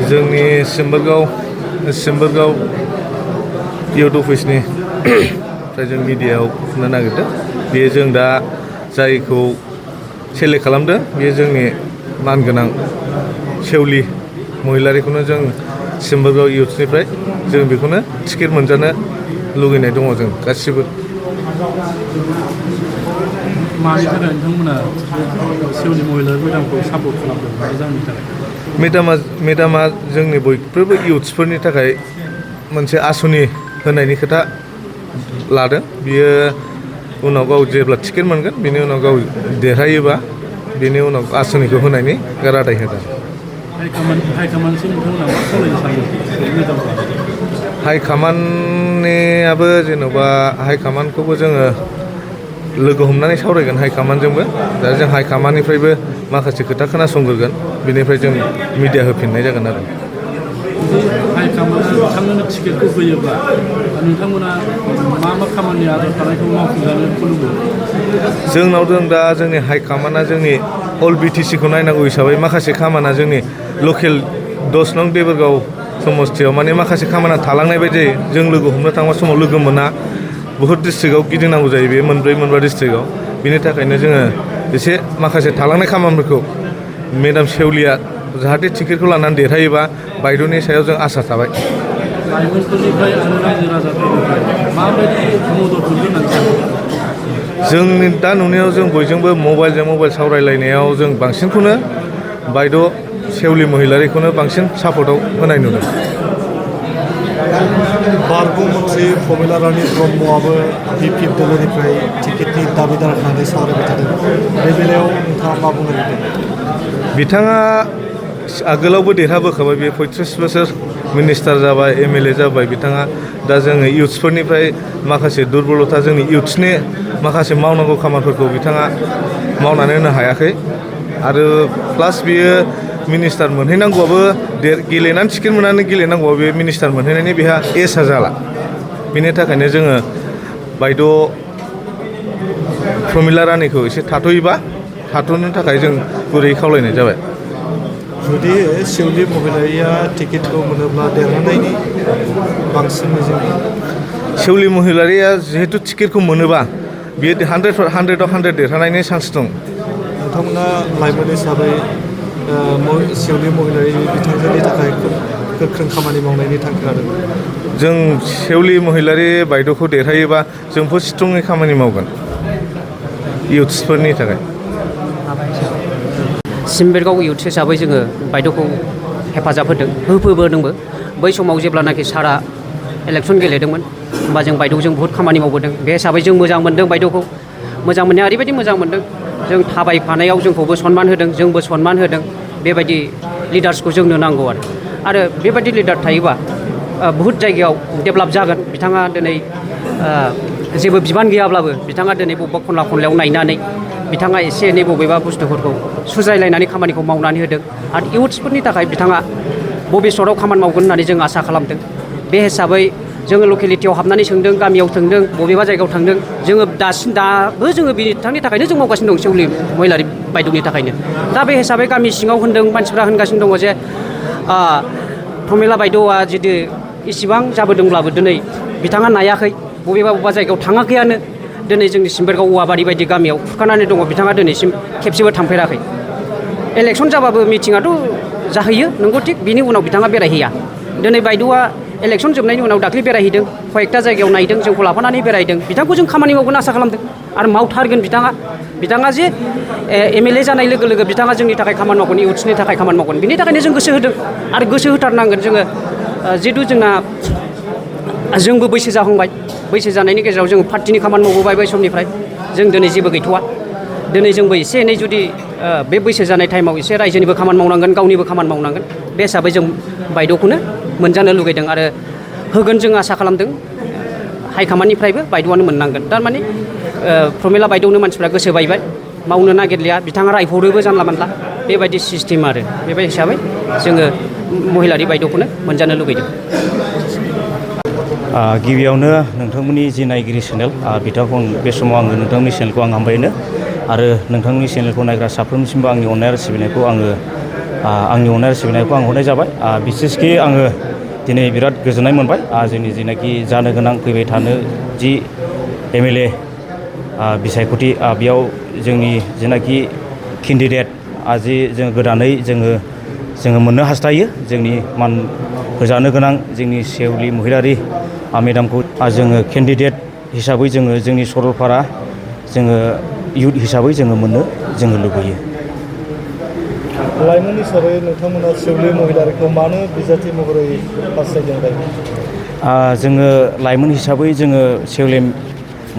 जोंनि सिम्बोरगाव इउथ अफिसनि फ्राय जों मिडियायाव खुंनो नागिरदों। बेयो जों दा जायखौ सेलेक्ट खालामदों बेयो जोंनि मानगोनां सेवलि महिलारिखौनो जों सिम्बोरगाव इउथ्सनिफ्राय जों बेखौनो टिकेट मोनजानो लुगैनाय दङ जों गासिबो। मानि थाखाय नोंथांमोना सेवलि महिलारि मेडामखौ सापर्ट खालामदों मा जाहोननि थाखाय? मेडामा जोंनि बयफ्रोमबो इउथ्सफोरनि थाखाय मोनसे आसनि होनायनि खोथा लादों। बियो उनाव गाव जेब्ला टिकेट मोनगोन बेनि उनाव गाव देरहायोबा बेनि उनाव आसनिखौ होनायनि रादाय होगोन। हाइकमान्डसिम नोंथांमोना मा खावलायनो सानो मेडामखौ? हाइकमान्डनियाबो जेन'बा हाइकमान्डखौबो जोङो लोगो हमनानै सावरायगोन हाइकमान्डजोंबो। दा जों हाइकमान्डनिफ्रायबो माखासे खोथा खोनासंग्रोगोन, बेनिफ्राय जों मिडिया होफिननाय जागोन आरो। हाइकमान्डआ बिथांमोननो टिकेटखौ होयोब्ला नोंथांमोना मा खामानि आद्रा थानायखौ मावफुंजानो लुबैयो? जोंनाव जों दा जोंनि हाइकमान्डआ जोंनि अल बिटिसिखौ नायनांगौ हिसाबै माखासे खामानिया जोंनि लकेल 10 नं देबोरगाव समस्थियाव माने माखासे खामानिया थालांनाय बायदि जायो। जों लोगो हमनो थांबा समाव लोगो मोना। बुहुत डिस्ट्रिक्टआव गिदिंनांगौ जायो, बे मोनब्रै डिस्ट्रिक्टआव। बिनि थाखायनो जोङो एसे माखासे थालांनाय खामानिफोरखौ मेडाम सेवलिया जाहाथे टिकेटखौ लानानै देरहायोबा बायद'नि सायाव जों आसा थाबाय। लाइमोनफोरनिफ्राय आरो रायजो राजाफोरनिफ्राय माबायदि मदद मोनगोन होननानै सानो? जोंनि दा नुनायाव जों बयजोंबो मबाइल सावरायलायनायाव जों बांसिनखौनो बायद' सेवलि महिलारिखौनो बांसिन सापर्टआव होनाय नुदों। बारग' मन्थ्रि प्रमिला रानी ब्रह्मआबो बिपिएफ दोलोनिफ्राय टिकेटनि दाबिदार होननानै सावरायबाय थादों। बे बेलायाव नोंथाङा मा बुंनो लुबैदों? बिथाङा आगोलावबो देरहाबोखाबाय, बे 35 बोसोर मिनिस्टार जाबाय, एमएलए जाबाय बिथाङा। दा जोङो इउथ्सफोरनिफ्राय माखासे दुरबलथा जोंनि इउथ्सनि माखासे मावनांगौ खामानिफोरखौ बिथाङा मावनानै होनो हायाखै। आरो प्लास बियो मिनिस्टार मोनहैनांगौआबो गेलेनानै टिकेट मोननानै गेलेनांगौआ बे मिनिस्टार मोनहैनायनि बेहा एजआ जाला। बेनि थाखायनो जोङो बायद' प्रमिला रानीखौ एसे थाथ'नो थाखाय जों गुरै खावलायनाय जाबाय। जुदि सेवलि महिलारिया टिकेटखौ मोनोब्ला देरहानायनि बांसिन मिजिं दं। सेवलि महिलारिया जिहेतु टिकेटखौ मोनोबा बियो 100%आव 100 देरहानायनि चान्स दं। नोंथांमोना लाइमोन हिसाबै सेवलि महिलारि बिथांजोनि थाखाय गोख्रों खामानि मावनायनि थांखि लादों। जों सेवलि महिलारि बायद'खौ देरहायोबा जोंबो स्ट्रङै खामानि मावगोन इउथ्सफोरनि थाखाय। सिम्बोरगाव इउथ्स हिसाबै जोङो बायद'खौ हेफाजाब होबोदोंबो। बै समाव जेब्लानाखि सारा इलेक्सन गेलेदोंमोन होमबा जों बायद'जों बहुद खामानि मावबोदों। बे हिसाबै जों मोजां मोनदों बायद'खौ। मोजां मोननाया ओरैबायदि मोजां मोनदों, जों थाबायफानायाव जोंखौबो सनमान होदों, जोंबो सनमान होदों। बेबायदि लिडार्सखौ जोंनो नांगौ आरो बेबायदि लिडार थायोबा बहुद जायगायाव डेभेलप जागोन। बिथाङा दिनै जेबो बिबान गैयाब्लाबो बिथाङा दिनै बबेबा खनला खनलायाव नायनानै बिथाङा एसे एनै बबेबा बुस्थुफोरखौ सुज्रायलायनानै खामानिखौ मावनानै होदों। आरो इउथ्सफोरनि थाखाय बिथाङा भबिष्यतआव खामानि मावगोन होननानै जों आसा खालामदों। बे हिसाबै जोङो लकेलिटियाव हाबनानै सोंदों, गामियाव थांदों, बबेबा जायगायाव थांदों। जोङो दाबो जोङो बिथांनि थाखायनो जों मावगासिनो दं, सेवलि महिलारि बायद'नि थाखायनो। दा बे हिसाबै गामि सिङाव होनदों, मानसिफ्रा होनगासिनो दङ जे प्रमिला बायद'आ जुदि इसिबां जाबोदोंब्लाबो दिनै बिथाङा नायाखै, बबेबा जायगायाव थाङाखैयानो। दिनै जोंनि सिम्बोरगाव औवाबारि बायदि गामियाव खुरखानानै दङ, बिथाङा दिनैसिम खेबसेबो थांफेराखै। इलेक्सन जाबाबो मिटिङाथ' जाहैयो नंगौ थिग, बिनि उनाव बिथाङा बेरायहैया। दिनै बायद'आ इलेक्सन जोबनायनि उनाव दाख्लै बेरायहैदों, कयेकथा जायगायाव नायदों, जोंखौ लाफानानै बेरायदों। बिथांखौ जों खामानि मावगोन आसा खालामदों आरो मावथारगोन बिथाङा जे एमएलए जानाय लोगो लोगो बिथाङा जोंनि थाखाय खामानि मावगोन, इउथ्सनि थाखाय खामानि मावगोन। बिनि थाखायनो जों गोसो होदों आरो गोसो होथारनांगोन जोङो। जिहेतु जोंबो बैसो जाहांबाय, बैसो जानायनि गेजेराव जों पार्टिनि खामानि मावबोबाय बै समनिफ्राय। जों दिनै जेबो गैथ'वा। दिनै जोंबो एसे एनै जुदि बे बैसो जानाय टाइमाव एसे रायजोनिबो खामानि मावनांगोन, गावनिबो खामानि मावनांगोन। बे हिसाबै जों बायद'खौनो मोनजानो लुगैदों आरो होगोन जों आसा खालामदों। हाइकमान्डनिफ्रायबो बायद'आनो मोननांगोन। थारमाने प्रमिला बायद'नो मानसिफ्रा गोसो बायबाय, मावनो नागिरलिया, बिथाङा रायहरोबो जानला मानला, बेबायदि सिस्टेम आरो। बेबायदि हिसाबै जोङो महिलारि बायद'खौनो मोनजानो लुगैदों। गिबियावनो नोंथांमोननि जि नायगिरि चेनेल बिथांखौ बे समाव आङो नोंथांनि चेनेलखौ आं हामबायनो आरो नोंथांनि चेनेलखौ नायग्रा साफ्रोमनिसिमबो आंनि अननाय आरो सिबिनायखौ आङो आंनि अननाय सिबिनायखौ आं हरनाय जाबाय। बिसेसकि आङो दिनै बिराद गोजोननाय मोनबाय जोंनि जेनाखि जानो गोनां फैबाय थानो जि MLA बिसायख'थि बेयाव जोंनि जेनाखि केन्डिडेट जि जों गोदानै जोङो मोननो हास्थायो जोंनि मान होजानो गोनां जोंनि सेवलि महिलारि मेडामखौ जोङो केन्डिडेट हिसाबै जोंनि सरलपारा जोङो इयुथ हिसाबै मोननो लुबैयो। लाइमोन हिसाबै नोंथांमोना सेवलि महिलारिखौ मानो बिजाथि महरै हास्थायदों दायो? जोङो लाइमोन हिसाबै सेवलि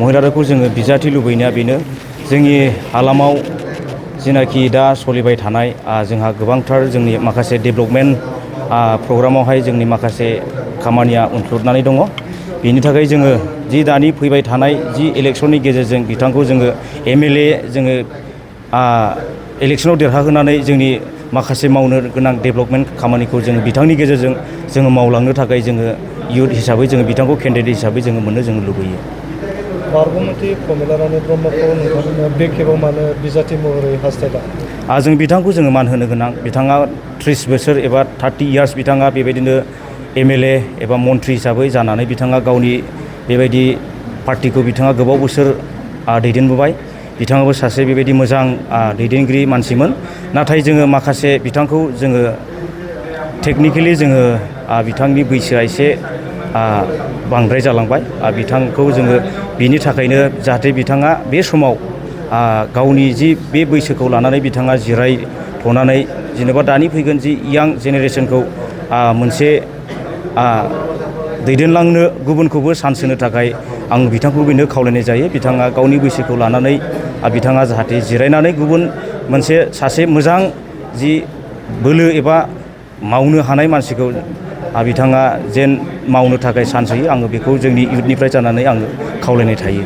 महिलारिखौ बिजाथि लुबैनाया बेनो जोंनि हालामाव जिनाखि दा सोलिबाय थानाय जोंहा गोबांथार जोंनि माखासे डेभेलपमेन्ट प्रग्रामावहाय जोंनि माखासे खामानिया उनफ्रुदनानै दङ। बेनि थाखाय जि दानि फैबाय थानाय जि इलेक्सननि गेजेरजों बिथांखौ MLA इलेक्सनाव देरहाहोनानै जोंनि माखासे मावनो गोनां डेभेलपमेन्ट खामानिखौ बिथांनि गेजेरजों मावलांनो थाखाय इयुथ हिसाबै बिथांखौ केन्डिडेट हिसाबै मोननो लुबैयो। बारग'मती प्रमिला रानी ब्रह्मखौ नोंथांमोना बे खेबाव मानो बिजाथि महरै हास्थायदों? जों बिथांखौ मान होनो गोनां। बिथाङा 30 बोसोर एबा 30 इयार्स बिथाङा बेबायदिनो MLA एबा मन्थ्रि हिसाबै जानानै बिथाङा गावनि बेबायदि पार्टिखौ बिथाङा गोबाव बोसोर दैदेनबोबाय। बिथाङाबो सासे बेबायदि मोजां दैदेनगिरि मानसिमोन। नाथाय माखासे बिथांखौ टेकनिकेलि बिथांनि बैसोआ एसे बांद्राय जालांबाय। बिथांखौ बिनि थाखायनो जाहाथे बिथाङा बे समाव गावनि जि बे बैसोखौ लानानै बिथाङा जिरायथ'नानै जेनेबा दानि फैगोन जि यां जेनेरेसनखौ मोनसे दैदेनलांनो गुबुनखौबो चान्स होनो थाखाय आं बिथांखौ बेनो खावलायनाय जायो। बिथाङा गावनि बैसोखौ लानानै बिथाङा जाहाथे जिरायनानै गुबुन मोनसे सासे मोजां जि बोलो एबा मावनो हानाय मानसिखौ बिथाङा जेन मावनो थाखाय चान्स होयो। आङो बेखौ जोंनि इयुथनिफ्राय जानानै आङो खावलायनाय थायो।